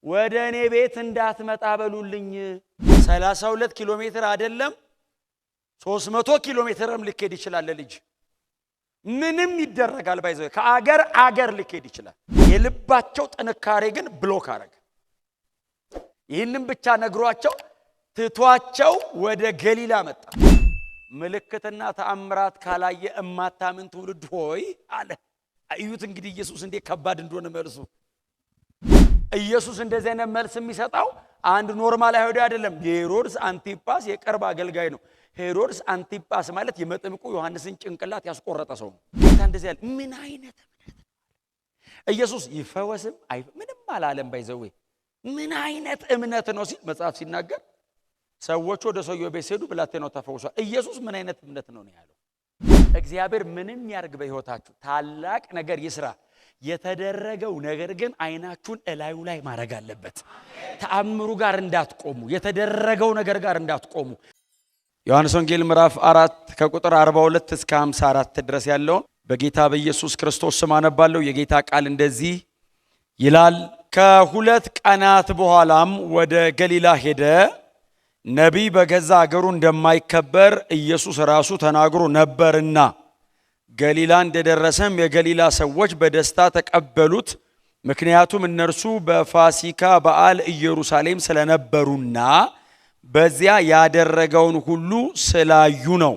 ወደ እኔ ቤት እንዳትመጣ በሉልኝ። 32 ኪሎ ሜትር አይደለም 300 ኪሎ ሜትርም ሊኬድ ይችላል። ልጅ ምንም ይደረጋል። By the way ከአገር አገር ሊኬድ ይችላል። የልባቸው ጥንካሬ ግን block አረገ። ይህንም ብቻ ነግሯቸው ትቷቸው ወደ ገሊላ መጣ። ምልክትና ተአምራት ካላየ እማታምን ትውልድ ሆይ አለ። እዩት እንግዲህ ኢየሱስ እንዴት ከባድ እንደሆነ መልሱ። ኢየሱስ እንደዚህ አይነት መልስ የሚሰጠው አንድ normal አይሁዳዊ አይደለም። የሄሮድስ አንቲጳስ የቅርብ አገልጋይ ነው። ሄሮድስ አንቲጳስ ማለት የመጥምቁ ዮሐንስን ጭንቅላት ያስቆረጠ ሰው ነው። ጌታ እንደዚህ ያለ ምን አይነት እምነት ኢየሱስ ይፈወስም አይ ምንም አላለም። By the way ምን አይነት እምነት ነው ሲል መጽሐፍ ሲናገር ሰዎቹ ወደ ሰውየው ቤት ሲሄዱ ብላቴናው ተፈውሷል። ኢየሱስ ምን አይነት እምነት ነው ነው ያለው? እግዚአብሔር ምንም ያርግ በሕይወታችሁ ታላቅ ነገር ይስራ። የተደረገው ነገር ግን አይናችሁን እላዩ ላይ ማድረግ አለበት። ተአምሩ ጋር እንዳትቆሙ፣ የተደረገው ነገር ጋር እንዳትቆሙ። ዮሐንስ ወንጌል ምዕራፍ 4 ከቁጥር 42 እስከ 54 ድረስ ያለውን በጌታ በኢየሱስ ክርስቶስ ስም አነባለሁ። የጌታ ቃል እንደዚህ ይላል። ከሁለት ቀናት በኋላም ወደ ገሊላ ሄደ። ነቢይ በገዛ አገሩ እንደማይከበር ኢየሱስ ራሱ ተናግሮ ነበርና። ገሊላ እንደደረሰም የገሊላ ሰዎች በደስታ ተቀበሉት። ምክንያቱም እነርሱ በፋሲካ በዓል ኢየሩሳሌም ስለነበሩና በዚያ ያደረገውን ሁሉ ስላዩ ነው።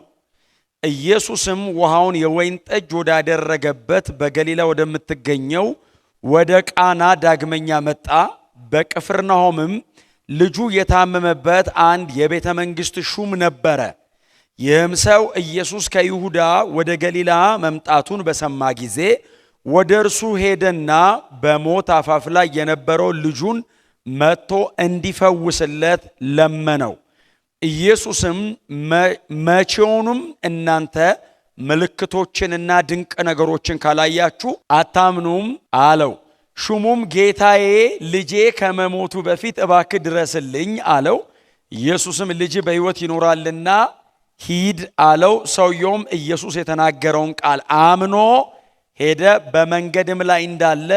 ኢየሱስም ውሃውን የወይን ጠጅ ወዳደረገበት በገሊላ ወደምትገኘው ወደ ቃና ዳግመኛ መጣ። በቅፍርናሆምም ልጁ የታመመበት አንድ የቤተ መንግሥት ሹም ነበረ። ይህም ሰው ኢየሱስ ከይሁዳ ወደ ገሊላ መምጣቱን በሰማ ጊዜ ወደ እርሱ ሄደና በሞት አፋፍ ላይ የነበረውን ልጁን መጥቶ እንዲፈውስለት ለመነው። ኢየሱስም መቼውንም እናንተ ምልክቶችንና ድንቅ ነገሮችን ካላያችሁ አታምኑም አለው። ሹሙም ጌታዬ፣ ልጄ ከመሞቱ በፊት እባክህ ድረስልኝ አለው። ኢየሱስም ልጅህ በሕይወት ይኖራልና ሂድ አለው። ሰውየውም ኢየሱስ የተናገረውን ቃል አምኖ ሄደ። በመንገድም ላይ እንዳለ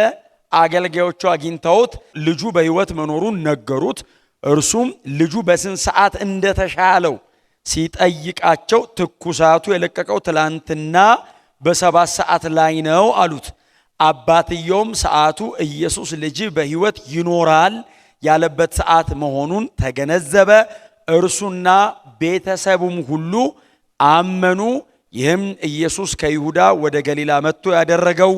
አገልጋዮቹ አግኝተውት ልጁ በሕይወት መኖሩን ነገሩት። እርሱም ልጁ በስንት ሰዓት እንደተሻለው ሲጠይቃቸው ትኩሳቱ የለቀቀው ትላንትና በ7 ሰዓት ላይ ነው አሉት። አባትየውም ሰዓቱ ኢየሱስ ልጅህ በሕይወት ይኖራል ያለበት ሰዓት መሆኑን ተገነዘበ። እርሱና ቤተሰቡም ሁሉ አመኑ። ይህም ኢየሱስ ከይሁዳ ወደ ገሊላ መጥቶ ያደረገው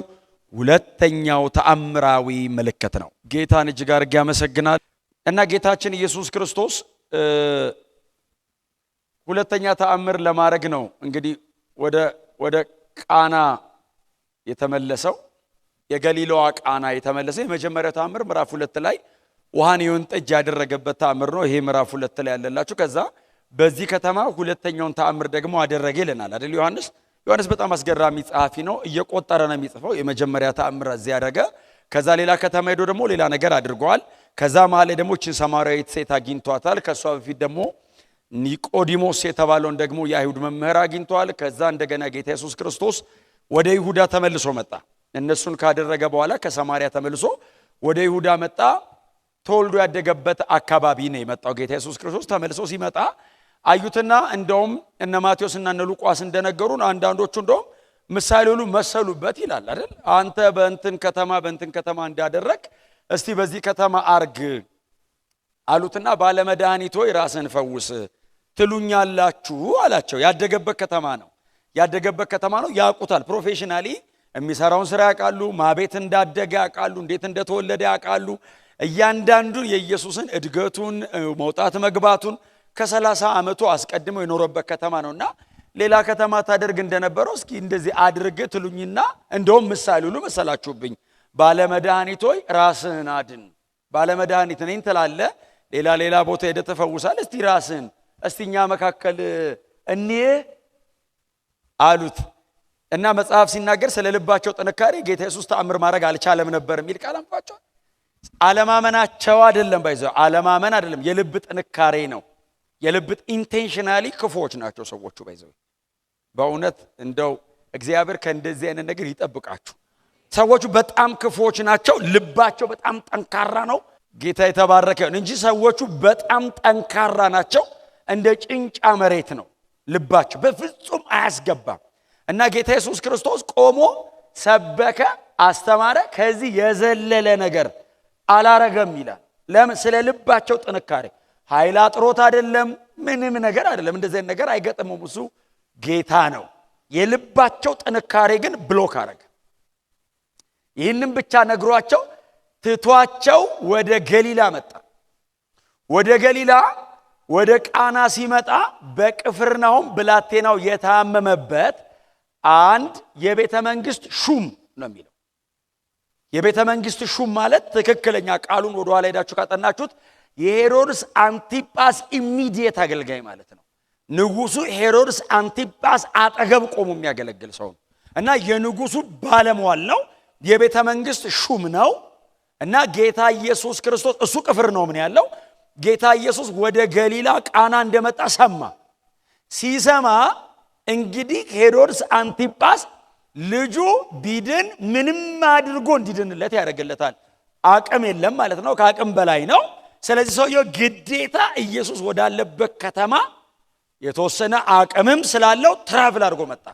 ሁለተኛው ተአምራዊ ምልክት ነው። ጌታን እጅግ አድርጌ አመሰግናለሁ። እና ጌታችን ኢየሱስ ክርስቶስ ሁለተኛ ተአምር ለማድረግ ነው እንግዲህ ወደ ቃና የተመለሰው፣ የገሊላዋ ቃና የተመለሰው። የመጀመሪያው ተአምር ምዕራፍ 2 ላይ ውሃን የወይን ጠጅ ያደረገበት ተአምር ነው። ይሄ ምዕራፍ 2 ላይ ያለላችሁ። ከዛ በዚህ ከተማ ሁለተኛውን ተአምር ደግሞ አደረገ ይለናል አይደል ዮሐንስ። ዮሐንስ በጣም አስገራሚ ጸሐፊ ነው። እየቆጠረ ነው የሚጽፈው። የመጀመሪያ ተአምር እዚህ ያደረገ፣ ከዛ ሌላ ከተማ ሄዶ ደግሞ ሌላ ነገር አድርገዋል። ከዛ መሀል ላይ ደግሞ ይህችን ሳምራዊት ሴት አግኝቷታል። ከእሷ በፊት ደግሞ ኒቆዲሞስ የተባለውን ደግሞ የአይሁድ መምህር አግኝቷል። ከዛ እንደገና ጌታ ኢየሱስ ክርስቶስ ወደ ይሁዳ ተመልሶ መጣ። እነሱን ካደረገ በኋላ ከሰማርያ ተመልሶ ወደ ይሁዳ መጣ። ተወልዶ ያደገበት አካባቢ ነው የመጣው። ጌታ ኢየሱስ ክርስቶስ ተመልሶ ሲመጣ አዩትና እንደውም እነ ማቴዎስና እነ ሉቃስ እንደነገሩን አንዳንዶቹ እንደውም ምሳሌ ሁሉ መሰሉበት ይላል አይደል? አንተ በእንትን ከተማ በእንትን ከተማ እንዳደረግክ እስቲ በዚህ ከተማ አርግ አሉትና ባለመድኃኒት ሆይ ራስህን ፈውስ ትሉኛላችሁ አላቸው። ያደገበት ከተማ ነው። ያደገበት ከተማ ነው። ያውቁታል። Professionally የሚሰራውን ስራ ያውቃሉ። ማቤት እንዳደገ ያውቃሉ። እንዴት እንደተወለደ ያውቃሉ። እያንዳንዱን የኢየሱስን እድገቱን፣ መውጣት መግባቱን ከ30 ዓመቱ አስቀድሞ የኖረበት ከተማ ነው እና ሌላ ከተማ ታደርግ እንደነበረው እስኪ እንደዚህ አድርግ ትሉኝና እንደውም ምሳሌ ሁሉ መሰላችሁብኝ። ባለመድኃኒት ሆይ ራስህን አድን። ባለመድኃኒት ነኝ ትላለህ፣ ሌላ ሌላ ቦታ ሄደህ ትፈውሳለህ። እስቲ ራስህን እስቲ እኛ መካከል እንይ አሉት። እና መጽሐፍ ሲናገር ስለ ልባቸው ጥንካሬ ጌታ ኢየሱስ ተአምር ማድረግ አልቻለም ነበር የሚል ቃል አንፏቸዋል። አለማመናቸው አይደለም፣ by the way አለማመን አይደለም፣ የልብ ጥንካሬ ነው። የልብ intentionally ክፉዎች ናቸው ሰዎቹ። By the way በእውነት እንደው እግዚአብሔር ከእንደዚህ አይነት ነገር ይጠብቃችሁ። ሰዎቹ በጣም ክፉዎች ናቸው። ልባቸው በጣም ጠንካራ ነው። ጌታ የተባረከ ይሁን እንጂ ሰዎቹ በጣም ጠንካራ ናቸው። እንደ ጭንጫ መሬት ነው ልባቸው፣ በፍጹም አያስገባም። እና ጌታ ኢየሱስ ክርስቶስ ቆሞ ሰበከ፣ አስተማረ። ከዚህ የዘለለ ነገር አላረገም ይላል። ለምን? ስለ ልባቸው ጥንካሬ። ኃይል አጥሮት አይደለም፣ ምንም ነገር አይደለም። እንደዚህ አይነት ነገር አይገጥመውም። እሱ ጌታ ነው። የልባቸው ጥንካሬ ግን block አረገ። ይህንም ብቻ ነግሯቸው ትቷቸው ወደ ገሊላ መጣ። ወደ ገሊላ ወደ ቃና ሲመጣ በቅፍርናሆም ብላቴናው የታመመበት አንድ የቤተ መንግስት ሹም ነው የሚለው። የቤተ መንግስት ሹም ማለት ትክክለኛ ቃሉን ወደ ኋላ ሄዳችሁ ካጠናችሁት የሄሮድስ አንቲጳስ immediate አገልጋይ ማለት ነው። ንጉሱ ሄሮድስ አንቲጳስ አጠገብ ቆሞ የሚያገለግል ሰው ነው እና የንጉሱ ባለሟል ነው። የቤተ መንግስት ሹም ነው። እና ጌታ ኢየሱስ ክርስቶስ እሱ ቅፍርናሆም ነው ያለው። ጌታ ኢየሱስ ወደ ገሊላ ቃና እንደመጣ ሰማ። ሲሰማ እንግዲህ ሄሮድስ አንቲጳስ ልጁ ቢድን ምንም አድርጎ እንዲድንለት ያደርግለታል። አቅም የለም ማለት ነው፣ ከአቅም በላይ ነው። ስለዚህ ሰውየው ግዴታ ኢየሱስ ወዳለበት ከተማ የተወሰነ አቅምም ስላለው travel አድርጎ መጣ።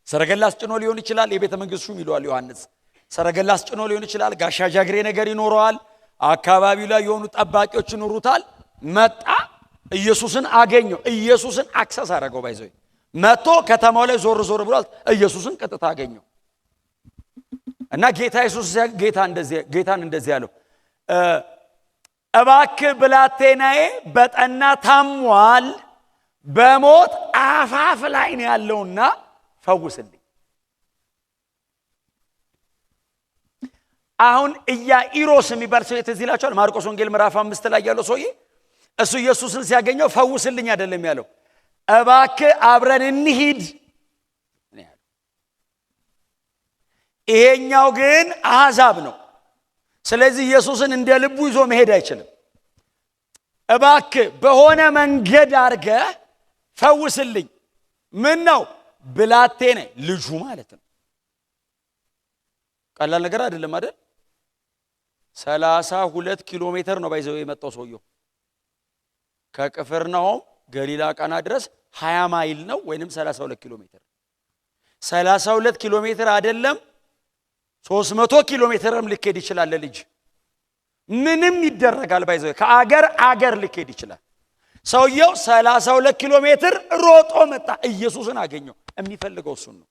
ሰረገላ አስጭኖ ሊሆን ይችላል። የቤተ መንግስት ሹም ይለዋል ዮሐንስ። ሰረገላ አስጭኖ ሊሆን ይችላል። ጋሻ ጃግሬ ነገር ይኖረዋል። አካባቢው ላይ የሆኑ ጠባቂዎች ይኖሩታል። መጣ፣ ኢየሱስን አገኘው። ኢየሱስን access አደረገው። By the way መጥቶ ከተማው ላይ ዞር ዞር ብሏል። ኢየሱስን ቀጥታ አገኘው እና ጌታ ኢየሱስ ጌታን እንደዚህ ያለው፣ እባክህ ብላቴናዬ በጠና ታሟል፣ በሞት አፋፍ ላይ ነው ያለውና ፈውስልኝ። አሁን ኢያኢሮስ የሚባል ሰው ትዝ ይላችኋል። ማርቆስ ወንጌል ምዕራፍ 5 ላይ ያለው ሰውዬ እሱ ኢየሱስን ሲያገኘው ፈውስልኝ አይደለም ያለው፣ እባክህ አብረን እንሂድ ነው ያለው። ይሄኛው ግን አሕዛብ ነው። ስለዚህ ኢየሱስን እንደ ልቡ ይዞ መሄድ አይችልም። እባክህ በሆነ መንገድ አድርገህ ፈውስልኝ። ምን ነው ብላቴና ልጁ ማለት ነው። ቀላል ነገር አይደለም አይደል? 32 ኪሎ ሜትር ነው by the way የመጣው ሰውየው። ከቅፍርናሆም ገሊላ ቃና ድረስ 20 ማይል ነው ወይንም 32 ኪሎ ሜትር። 32 ኪሎ ሜትር አይደለም 300 ኪሎ ሜትርም ሊኬድ ይችላል። ለልጅ ምንም ይደረጋል። By the way ከአገር አገር ሊኬድ ይችላል። ሰውየው 32 ኪሎ ሜትር ሮጦ መጣ። ኢየሱስን አገኘው። የሚፈልገው እሱን ነው።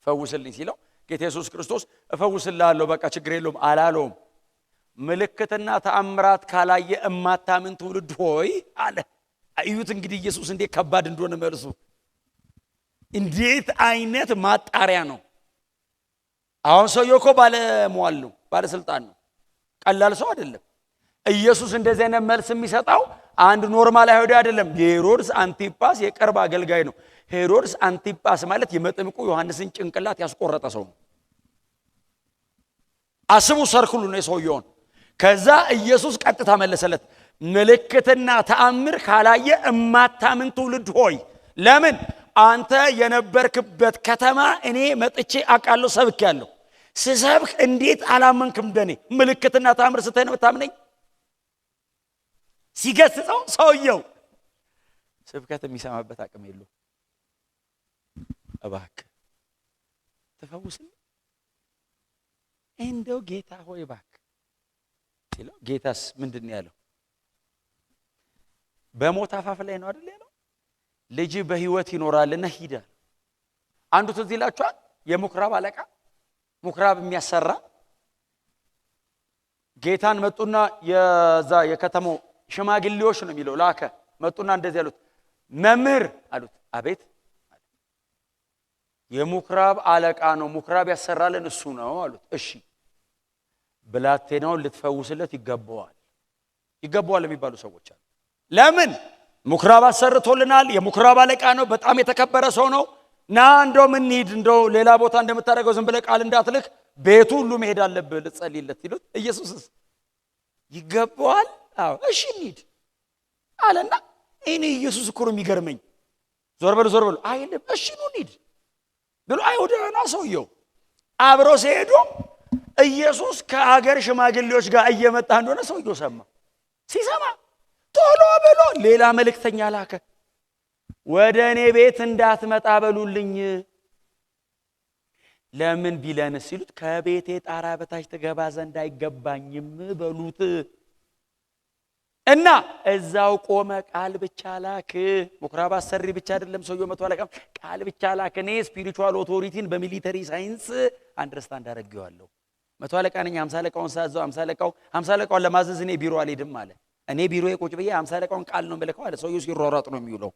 ፈውስልኝ ሲለው ጌታ ኢየሱስ ክርስቶስ እፈውስልሃለሁ በቃ ችግር የለውም አላለውም። ምልክትና ተአምራት ካላየ እማታምን ትውልድ ሆይ አለ። እዩት እንግዲህ ኢየሱስ እንዴት ከባድ እንደሆነ መልሱ። እንዴት አይነት ማጣሪያ ነው። አሁን ሰውየው እኮ ባለሟል ነው፣ ባለስልጣን ነው፣ ቀላል ሰው አይደለም። ኢየሱስ እንደዚህ አይነት መልስ የሚሰጠው አንድ normal አይሁዳዊ አይደለም። የሄሮድስ አንቲጳስ የቅርብ አገልጋይ ነው። ሄሮድስ አንቲጳስ ማለት የመጥምቁ ዮሐንስን ጭንቅላት ያስቆረጠ ሰው ነው። አስቡ፣ circle ኡ ነው የሰውየውን። ከዛ ኢየሱስ ቀጥታ መለሰለት፣ ምልክትና ተአምር ካላየ እማታምን ትውልድ ሆይ፣ ለምን አንተ የነበርክበት ከተማ እኔ መጥቼ አውቃለሁ፣ ሰብኬያለሁ። ስሰብክ እንዴት አላመንክም? በእኔ ምልክትና ተአምር ስታይ ነው የምታምነኝ? ሲገስጸው ሰውየው ስብከት የሚሰማበት አቅም የለውም። እባክህ ትፈውስልኝ እንደው ጌታ ሆይ እባክህ ሲለው፣ ጌታስ ምንድን ነው ያለው? በሞት አፋፍ ላይ ነው አይደል ያለው? ልጅ በህይወት ይኖራልና ሂድ አለው። አንዱ ትዝ ይላችኋል፣ የምኩራብ አለቃ ምኩራብ የሚያሰራ ጌታን መጡና የዛ የከተማው ሽማግሌዎች ነው የሚለው ላከ። መጡና እንደዚህ ያሉት፣ መምህር አሉት። አቤት። የምኩራብ አለቃ ነው፣ ምኩራብ ያሰራልን እሱ ነው አሉት። እሺ ብላቴናውን ልትፈውስለት ይገባዋል። ይገባዋል የሚባሉ ሰዎች አሉ። ለምን? ምኩራብ አሰርቶልናል፣ የምኩራብ አለቃ ነው፣ በጣም የተከበረ ሰው ነው። ና እንደው ምን እንሂድ፣ እንደው ሌላ ቦታ እንደምታደርገው ዝም ብለህ ቃል እንዳትልክ ቤቱ ሁሉ መሄድ አለብህ ልጸልይለት ሲሉት፣ ኢየሱስስ ይገባዋል? አዎ እሺ እንሂድ አለና፣ እኔ ኢየሱስ እኮ ነው የሚገርመኝ። ዞር በሉ ዞር በሉ አይልም። እሺ ኑ እንሂድ ብሎ አይሁዳውያኑ ሰውየው አብረው ሲሄዱ ኢየሱስ ከአገር ሽማግሌዎች ጋር እየመጣ እንደሆነ ሰውየው ሰማ። ሲሰማ ቶሎ ብሎ ሌላ መልእክተኛ ላከ። ወደ እኔ ቤት እንዳትመጣ በሉልኝ። ለምን ቢለን ሲሉት ከቤቴ ጣራ በታች ትገባ ዘንድ አይገባኝም በሉት። እና እዛው ቆመ። ቃል ብቻ ላክ። ምኩራብ አሰሪ ብቻ አይደለም ሰውየው፣ መቶ አለቃ ቃል ብቻ ላክ። እኔ spiritual authority ን በ military science understand አደርገዋለሁ። መቶ አለቃ ነኝ። 50 አለቃውን ሳዘው 50 አለቃውን ለማዘዝ እኔ ቢሮ አልሄድም አለ። እኔ ቢሮ ቁጭ ብዬ 50 አለቃውን ቃል ነው የምልከው አለ። ሰውየው ሲሯሯጥ ነው የሚውለው።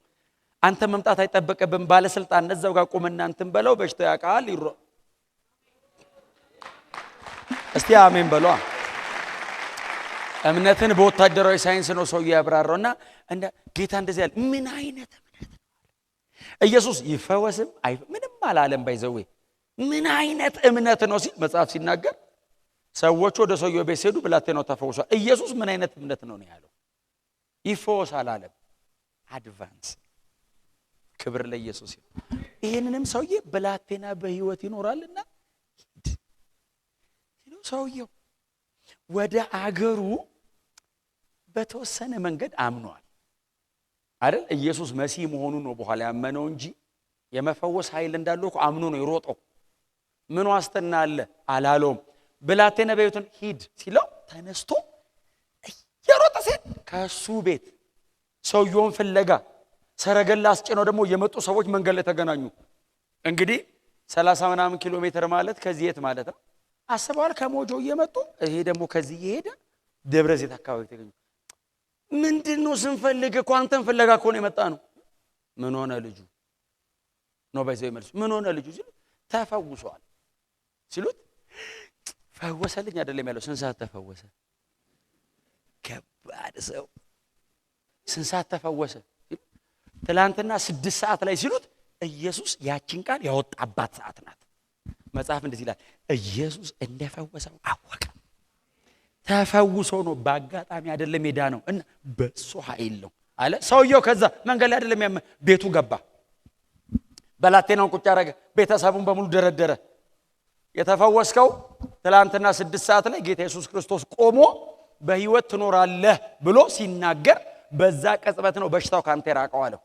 አንተ መምጣት አይጠበቅብም፣ ባለስልጣን እዛው ጋር ቁምና እንትን በለው፣ በሽታው ያውቃል። እስቲ አሜን በሏ። እምነትን በወታደራዊ ሳይንስ ነው ሰውየው ያብራራውና እንደ ጌታ እንደዚህ ያለ ምን አይነት እምነት ነው? ኢየሱስ ይፈወስም ምንም አላለም። By the way ምን አይነት እምነት ነው ሲል መጽሐፍ ሲናገር ሰዎች ወደ ሰውየው ቤት ሲሄዱ ብላቴናው ተፈውሷል። ኢየሱስ ምን አይነት እምነት ነው ያለው? ይፈወስ አላለም። Advance። ክብር ለኢየሱስ ይሁን። ይሄንንም ሰውዬ ብላቴና በህይወት ይኖራልና ሂድ ሲለው ሰውየው ወደ አገሩ በተወሰነ መንገድ አምኗል አይደል? ኢየሱስ መሲህ መሆኑን ነው በኋላ ያመነው እንጂ የመፈወስ ኃይል እንዳለው እኮ አምኖ ነው የሮጠው። ምን ዋስትና አለ አላለውም። ብላቴና በሕይወት ሂድ ሲለው ተነስቶ እየሮጠ ሲሄድ ከሱ ቤት ሰውየውን ፍለጋ ሰረገላ አስጭነው ደግሞ የመጡ ሰዎች መንገድ ላይ ተገናኙ። እንግዲህ 30 ምናምን ኪሎ ሜትር ማለት ከዚህ የት ማለት ነው አስበዋል። ከሞጆ እየመጡ ይሄ ደግሞ ከዚህ እየሄደ ደብረ ዘይት አካባቢ ተገኙ። ምንድነው ስንፈልግ እኮ አንተን ፍለጋ እኮ ነው የመጣ ነው። ምን ሆነ ልጁ ነው by the way መልሱ። ምን ሆነ ልጁ ሲሉ ተፈውሷል ሲሉት ፈወሰልኝ አይደለም ያለው። ስንት ሰዓት ተፈወሰ? ከባድ ሰው። ስንት ሰዓት ተፈወሰ? ትላንትና 6 ሰዓት ላይ ሲሉት ኢየሱስ ያቺን ቃል ያወጣባት ሰዓት ናት። መጽሐፍ እንደዚህ ይላል፣ ኢየሱስ እንደፈወሰው አወቀ። ተፈውሶ ነው፣ በአጋጣሚ አይደለም የዳነው እና በሱ ኃይል ነው አለ ሰውየው። ከዛ መንገድ ላይ አይደለም ያመ ቤቱ ገባ። ብላቴናውን ቁጭ አደረገ፣ ቤተሰቡን በሙሉ ደረደረ። የተፈወስከው ትላንትና 6 ሰዓት ላይ ጌታ ኢየሱስ ክርስቶስ ቆሞ በህይወት ትኖራለህ ብሎ ሲናገር በዛ ቅጽበት ነው በሽታው ካንተ የራቀው አለው።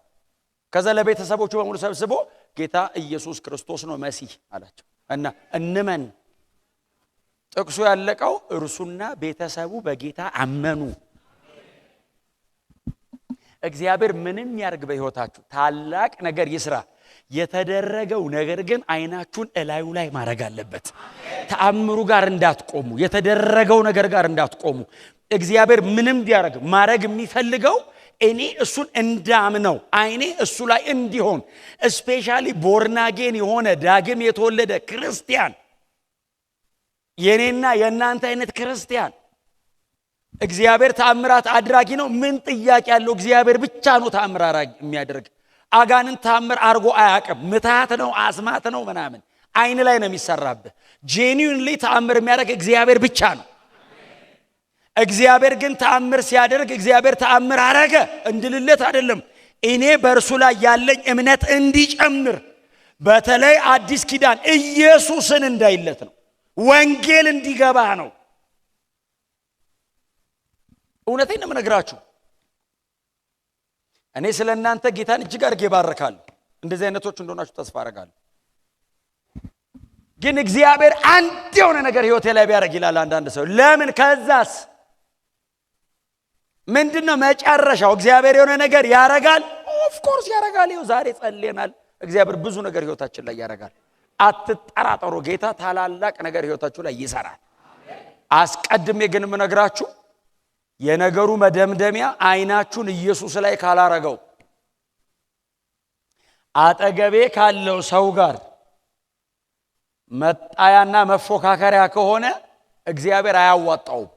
ከዛ ለቤተሰቦቹ በሙሉ ሰብስቦ ጌታ ኢየሱስ ክርስቶስ ነው መሲህ አላቸው እና እንመን። ጥቅሱ ያለቀው እርሱና ቤተሰቡ በጌታ አመኑ። እግዚአብሔር ምንም ያርግ በህይወታችሁ ታላቅ ነገር ይስራ፣ የተደረገው ነገር ግን አይናችሁን እላዩ ላይ ማድረግ አለበት። ተአምሩ ጋር እንዳትቆሙ፣ የተደረገው ነገር ጋር እንዳትቆሙ። እግዚአብሔር ምንም ቢያደርግ ማድረግ የሚፈልገው እኔ እሱን እንዳምነው፣ አይኔ እሱ ላይ እንዲሆን፣ especially born again የሆነ ዳግም የተወለደ ክርስቲያን፣ የኔና የእናንተ አይነት ክርስቲያን እግዚአብሔር ተአምራት አድራጊ ነው። ምን ጥያቄ ያለው? እግዚአብሔር ብቻ ነው ተአምር የሚያደርግ። አጋንንት ተአምር አድርጎ አያውቅም። ምትሃት ነው፣ አስማት ነው፣ ምናምን አይን ላይ ነው የሚሰራብህ። Genuinely ተአምር የሚያደርግ እግዚአብሔር ብቻ ነው። እግዚአብሔር ግን ተአምር ሲያደርግ እግዚአብሔር ተአምር አረገ እንድልለት አይደለም። እኔ በእርሱ ላይ ያለኝ እምነት እንዲጨምር፣ በተለይ አዲስ ኪዳን ኢየሱስን እንዳይለት ነው፣ ወንጌል እንዲገባ ነው። እውነቴን ነው የምነግራችሁ። እኔ ስለ እናንተ ጌታን እጅግ አድርጌ እባርካለሁ። እንደዚህ አይነቶች እንደሆናችሁ ተስፋ አደርጋለሁ። ግን እግዚአብሔር አንድ የሆነ ነገር ህይወቴ ላይ ቢያደርግ ይላል አንዳንድ ሰው። ለምን? ከዛስ ምንድነው መጨረሻው? እግዚአብሔር የሆነ ነገር ያረጋል። Of course ያረጋል። ይኸው ዛሬ ጸልየናል። እግዚአብሔር ብዙ ነገር ህይወታችን ላይ ያረጋል። አትጠራጠሩ። ጌታ ታላላቅ ነገር ህይወታችሁ ላይ ይሰራል። አስቀድሜ ግን የምነግራችሁ የነገሩ መደምደሚያ አይናችሁን ኢየሱስ ላይ ካላረገው፣ አጠገቤ ካለው ሰው ጋር መጣያና መፎካከሪያ ከሆነ እግዚአብሔር አያዋጣውም።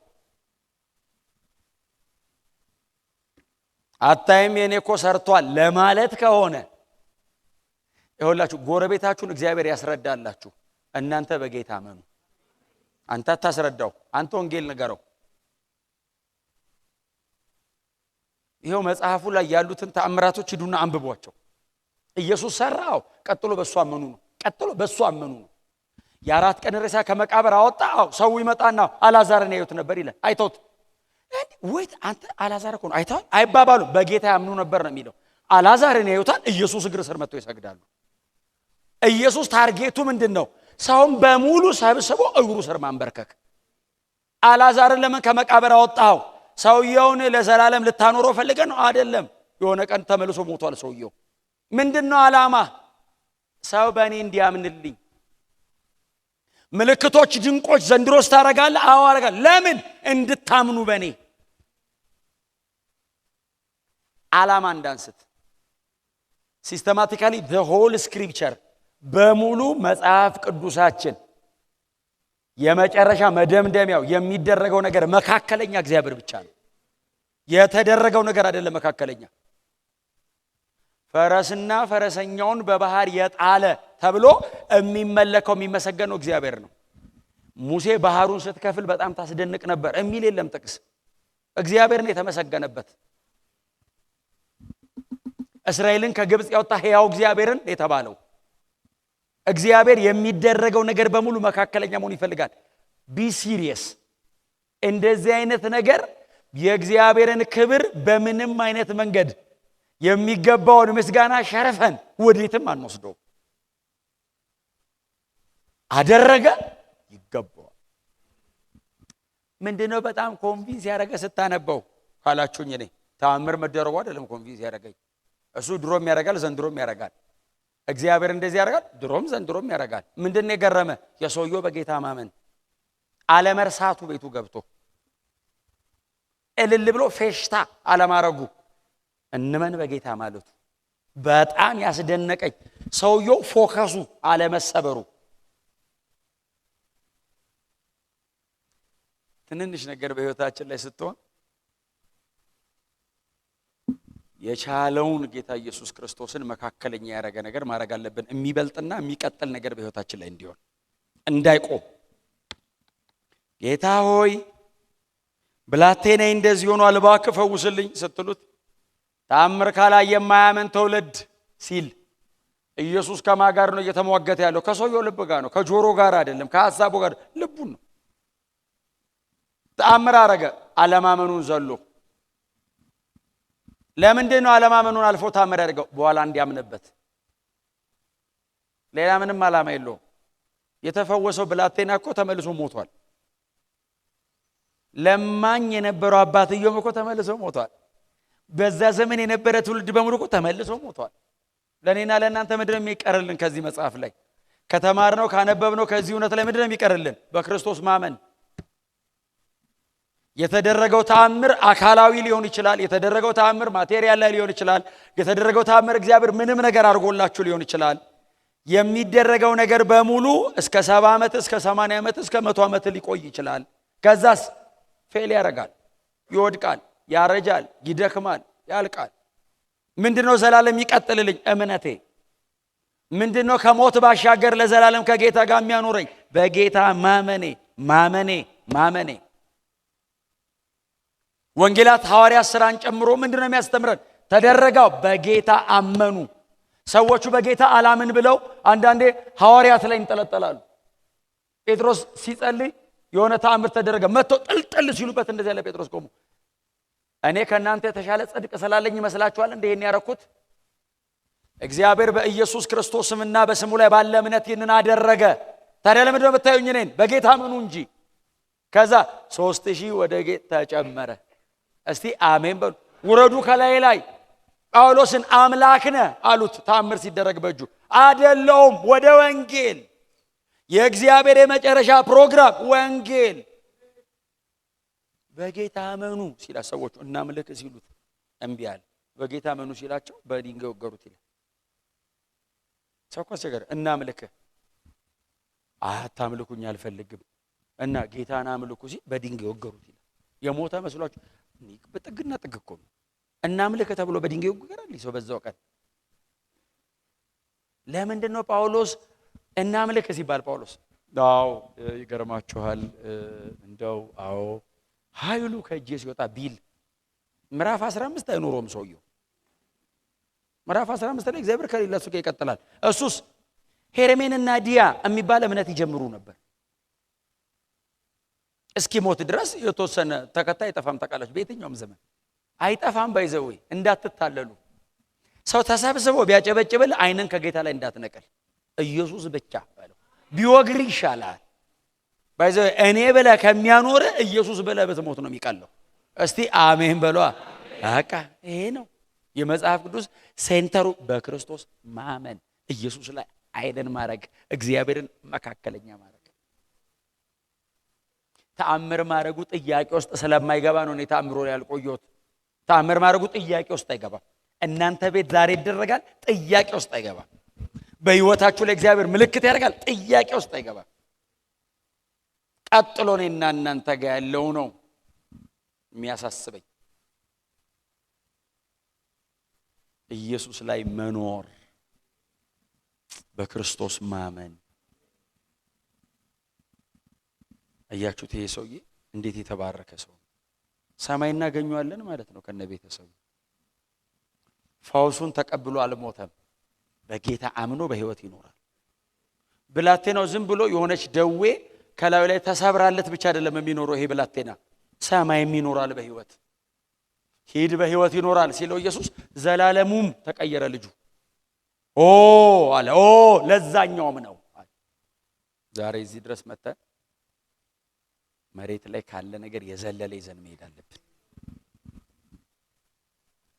አታይም የኔ እኮ ሰርቷል ለማለት ከሆነ ይኸውላችሁ ጎረቤታችሁን እግዚአብሔር ያስረዳላችሁ። እናንተ በጌታ አመኑ። አንተ አታስረዳው፣ አንተ ወንጌል ንገረው። ይኸው መጽሐፉ ላይ ያሉትን ተአምራቶች ሂዱና አንብቧቸው። ኢየሱስ ሰራው፣ ቀጥሎ በሱ አመኑ ነው። ቀጥሎ በሱ አመኑ ነው። የ4 ቀን ሬሳ ከመቃብር አወጣ። አዎ ሰው ይመጣና አላዛርን ያዩት ነበር ይላል። አይተውት ወይት አንተ አላዛር እኮ ነው አይተዋል አይባባሉ። በጌታ ያምኑ ነበር ነው የሚለው። አላዛርን ያዩታል፣ ኢየሱስ እግር ስር መጥተው ይሰግዳሉ። ኢየሱስ target ኡ ምንድነው? ሰውን በሙሉ ሰብስቦ እግሩ ስር ማንበርከክ። አላዛርን ለምን ከመቃብር አወጣው? ሰውየውን ለዘላለም ልታኖረው ፈልገህ ነው? አይደለም። የሆነ ቀን ተመልሶ ሞቷል ሰውየው። ምንድነው ዓላማ? ሰው በእኔ እንዲያምንልኝ። ምልክቶች ድንቆች ዘንድሮስ ታረጋለህ? አዎ አረጋለሁ። ለምን? እንድታምኑ በእኔ። ዓላማ እንዳንስት። Systematically the whole scripture በሙሉ መጽሐፍ ቅዱሳችን የመጨረሻ መደምደሚያው የሚደረገው ነገር መካከለኛ እግዚአብሔር ብቻ ነው። የተደረገው ነገር አይደለም መካከለኛ። ፈረስና ፈረሰኛውን በባህር የጣለ ተብሎ የሚመለከው የሚመሰገነው እግዚአብሔር ነው። ሙሴ ባህሩን ስትከፍል በጣም ታስደንቅ ነበር የሚል የለም ጥቅስ። እግዚአብሔር ነው የተመሰገነበት። እስራኤልን ከግብጽ ያወጣ ሕያው እግዚአብሔርን የተባለው። እግዚአብሔር የሚደረገው ነገር በሙሉ መካከለኛ መሆን ይፈልጋል። Be serious። እንደዚህ አይነት ነገር የእግዚአብሔርን ክብር በምንም አይነት መንገድ የሚገባውን ምስጋና ሸርፈን ወዴትም አንወስደው። አደረገ ይገባዋል። ምንድነው በጣም convince ያደረገ ስታነበው ካላችሁኝ፣ እኔ ተአምር መደረጉ አይደለም convince ያደረገኝ። እሱ ድሮም ያደርጋል ዘንድሮም ያደርጋል። እግዚአብሔር እንደዚህ ያደርጋል ድሮም ዘንድሮም ያደርጋል። ምንድነው የገረመ? የሰውየው በጌታ ማመን አለመርሳቱ፣ ቤቱ ገብቶ እልል ብሎ ፌሽታ አለማረጉ፣ እንመን በጌታ ማለቱ በጣም ያስደነቀኝ። ሰውየው focus ኡ አለመሰበሩ። ትንንሽ ነገር በህይወታችን ላይ ስትሆን የቻለውን ጌታ ኢየሱስ ክርስቶስን መካከለኛ ያደረገ ነገር ማድረግ አለብን። የሚበልጥና የሚቀጥል ነገር በህይወታችን ላይ እንዲሆን እንዳይቆም። ጌታ ሆይ ብላቴናዬ እንደዚህ ሆኗል እባክህ ፈውስልኝ ስትሉት ተአምር ካላየ የማያምን ትውልድ ሲል ኢየሱስ ከማን ጋር ነው እየተሟገተ ያለው? ከሰውየው ልብ ጋር ነው፣ ከጆሮ ጋር አይደለም፣ ከሐሳቡ ጋር ልቡን ነው። ተአምር አረገ አለማመኑን ዘሎ። ለምንድን ነው አለማመኑን አልፎ ተአምር ያደርገው? በኋላ እንዲያምንበት። ሌላ ምንም ዓላማ የለውም። የተፈወሰው ብላቴና እኮ ተመልሶ ሞቷል። ለማኝ የነበረው አባትየውም እኮ ተመልሶ ሞቷል። በዛ ዘመን የነበረ ትውልድ በሙሉ እኮ ተመልሶ ሞቷል። ለኔና ለእናንተ ምንድነው የሚቀርልን? ከዚህ መጽሐፍ ላይ ከተማርነው ካነበብነው ከዚህ እውነት ላይ ምንድነው የሚቀርልን? በክርስቶስ ማመን። የተደረገው ተአምር አካላዊ ሊሆን ይችላል። የተደረገው ተአምር material ላይ ሊሆን ይችላል። የተደረገው ተአምር እግዚአብሔር ምንም ነገር አድርጎላችሁ ሊሆን ይችላል። የሚደረገው ነገር በሙሉ እስከ 70 ዓመት እስከ 80 ዓመት እስከ 100 ዓመት ሊቆይ ይችላል። ከዛስ fail ያደርጋል፣ ይወድቃል፣ ያረጃል፣ ይደክማል፣ ያልቃል። ምንድነው ዘላለም ይቀጥልልኝ? እምነቴ። ምንድነው ከሞት ባሻገር ለዘላለም ከጌታ ጋር የሚያኖረኝ? በጌታ ማመኔ፣ ማመኔ፣ ማመኔ። ወንጌላት ሐዋርያት ሥራን ጨምሮ ምንድነው የሚያስተምረን? ተደረገው በጌታ አመኑ። ሰዎቹ በጌታ አላምን ብለው አንዳንዴ ሐዋርያት ላይ ይንጠለጠላሉ። ጴጥሮስ ሲጸልይ የሆነ ተአምር ተደረገ፣ መጥቶ ጥልጥል ሲሉበት እንደዚህ ያለ ጴጥሮስ ቆሞ እኔ ከእናንተ የተሻለ ጽድቅ ስላለኝ ይመስላችኋል እንዴ ይሄን ያረኩት? እግዚአብሔር በኢየሱስ ክርስቶስምና በስሙ ላይ ባለ እምነት ይህንን አደረገ። ታዲያ ለምንድን ነው የምታዩኝ እኔን? በጌታ እመኑ እንጂ። ከዛ 3000 ወደ ጌታ ተጨመረ። እስቲ አሜን በሉ። ውረዱ ከላይ ላይ ጳውሎስን አምላክ ነህ አሉት። ተአምር ሲደረግ በእጁ አይደለውም፣ ወደ ወንጌል። የእግዚአብሔር የመጨረሻ ፕሮግራም ወንጌል። በጌታ እመኑ ሲላ ሰዎቹ እናምልክ ሲሉት እምቢ አለ። በጌታ እመኑ ሲላቸው በድንጋይ ወገሩት ይላል። ሰው እኮ አስቸገረ። እናምልክ፣ አታምልኩኝ አልፈልግም እና ጌታን አምልኩ ሲል በድንጋይ ወገሩት ይላል። የሞተ መስሏችሁ በጥግና ጥግ እኮ ነው። እናምልክ ተብሎ በድንጋይ ይወገራል ሰው በዛው ቀን። ለምንድን ነው ጳውሎስ እናምልክ ሲባል ጳውሎስ አዎ ይገርማችኋል፣ እንደው አዎ ኃይሉ ከእጄ ሲወጣ ቢል ምዕራፍ 15 አይኖረውም ሰውየው። ምዕራፍ 15 ላይ እግዚአብሔር ከሌላ እሱ ጋር ይቀጥላል። እሱስ ሄርሜንና ዲያ የሚባል እምነት ይጀምሩ ነበር። እስኪሞት ድረስ የተወሰነ ተከታይ አይጠፋም። ታውቃላችሁ፣ በየትኛውም ዘመን አይጠፋም። By the way፣ እንዳትታለሉ። ሰው ተሰብስቦ ቢያጨበጭብል አይንን ከጌታ ላይ እንዳትነቅል። ኢየሱስ ብቻ በለው። ቢወግር ይሻላል። By the way፣ እኔ ብለህ ከሚያኖር ኢየሱስ ብለህ ብትሞት ነው የሚቀለው። እስቲ አሜን በሏ። በቃ ይሄ ነው የመጽሐፍ ቅዱስ center ኡ፣ በክርስቶስ ማመን፣ ኢየሱስ ላይ አይንን ማድረግ፣ እግዚአብሔርን መካከለኛ ማድረግ። ተአምር ማድረጉ ጥያቄ ውስጥ ስለማይገባ ነው እኔ ተአምሮ ላይ ያልቆየሁት። ተአምር ማድረጉ ጥያቄ ውስጥ አይገባም። እናንተ ቤት ዛሬ ይደረጋል፣ ጥያቄ ውስጥ አይገባም። በሕይወታችሁ ላይ እግዚአብሔር ምልክት ያደርጋል፣ ጥያቄ ውስጥ አይገባም። ቀጥሎ እኔና እናንተ ጋር ያለው ነው የሚያሳስበኝ። ኢየሱስ ላይ መኖር፣ በክርስቶስ ማመን። አያችሁት? ይሄ ሰውዬ እንዴት የተባረከ ሰው ነው። ሰማይ እናገኘዋለን ማለት ነው ከነ ቤተሰቡ። ፈውሱን ተቀብሎ አልሞተም። በጌታ አምኖ በሕይወት ይኖራል። ብላቴናው ዝም ብሎ የሆነች ደዌ ከላዩ ላይ ተሰብራለት ብቻ አይደለም የሚኖረው። ይሄ ብላቴና ሰማይም ይኖራል በሕይወት። ሂድ በሕይወት ይኖራል ሲለው ኢየሱስ ዘላለሙም ተቀየረ ልጁ። ኦ አለ፣ ኦ ለዛኛውም ነው። ዛሬ እዚህ ድረስ መጥተን መሬት ላይ ካለ ነገር የዘለለ ይዘን መሄድ አለብን።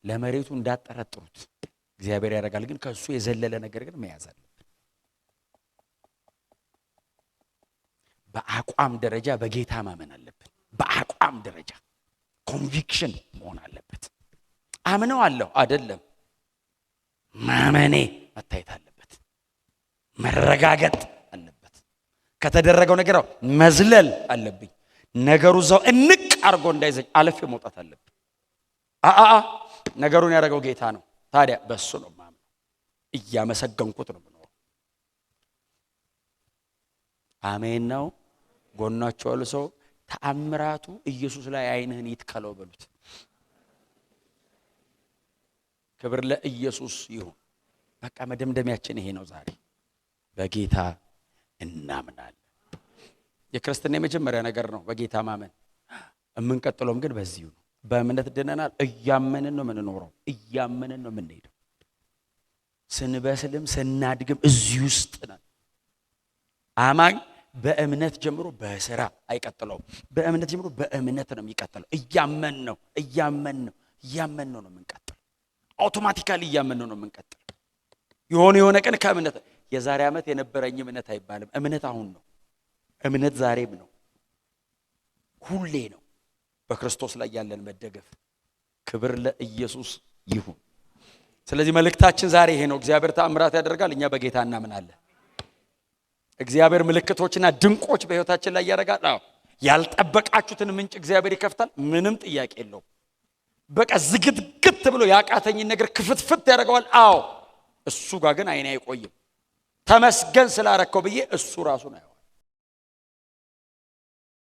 ለመሬቱ እንዳጠረጥሩት እግዚአብሔር ያደርጋል፣ ግን ከእሱ የዘለለ ነገር ግን መያዝ አለብን። በአቋም ደረጃ በጌታ ማመን አለብን። በአቋም ደረጃ conviction መሆን አለበት። አምነው አለሁ አይደለም፣ ማመኔ መታየት አለበት፣ መረጋገጥ አለበት። ከተደረገው ነገር መዝለል አለብኝ። ነገሩ እዛው እንቅ አድርጎ እንዳይዘኝ አልፌ መውጣት አለብኝ። አአ ነገሩን ያደረገው ጌታ ነው። ታዲያ በሱ ነው ማምነው፣ እያመሰገንኩት ነው የምኖረው። አሜን ነው። ጎናቸው ያሉ ሰው ተአምራቱ ኢየሱስ ላይ አይንህን ይትከለው በሉት። ክብር ለኢየሱስ ይሁን። በቃ መደምደሚያችን ይሄ ነው። ዛሬ በጌታ እናምናለን። የክርስትና የመጀመሪያ ነገር ነው በጌታ ማመን። የምንቀጥለውም ግን በዚሁ ነው። በእምነት ድነናል። እያመንን ነው የምንኖረው፣ እያመንን ነው የምንሄደው። ስንበስልም ስናድግም እዚህ ውስጥ ነን። አማኝ በእምነት ጀምሮ በስራ አይቀጥለውም። በእምነት ጀምሮ በእምነት ነው የሚቀጥለው። እያመን ነው እያመን ነው እያመን ነው ነው የምንቀጥለው። Automatically እያመን ነው ነው የምንቀጥለው። የሆነ የሆነ ቀን ከእምነት የዛሬ ዓመት የነበረኝ እምነት አይባልም። እምነት አሁን ነው። እምነት ዛሬም ነው፣ ሁሌ ነው። በክርስቶስ ላይ ያለን መደገፍ። ክብር ለኢየሱስ ይሁን። ስለዚህ መልእክታችን ዛሬ ይሄ ነው። እግዚአብሔር ተአምራት ያደርጋል። እኛ በጌታ እናምናለን። እግዚአብሔር ምልክቶችና ድንቆች በሕይወታችን ላይ ያደርጋል። አዎ፣ ያልጠበቃችሁትን ምንጭ እግዚአብሔር ይከፍታል። ምንም ጥያቄ የለውም። በቃ ዝግትግት ብሎ ያቃተኝን ነገር ክፍትፍት ያደርገዋል። አዎ፣ እሱ ጋር ግን አይኔ አይቆይም። ተመስገን ስላረከው ብዬ እሱ ራሱን አየው።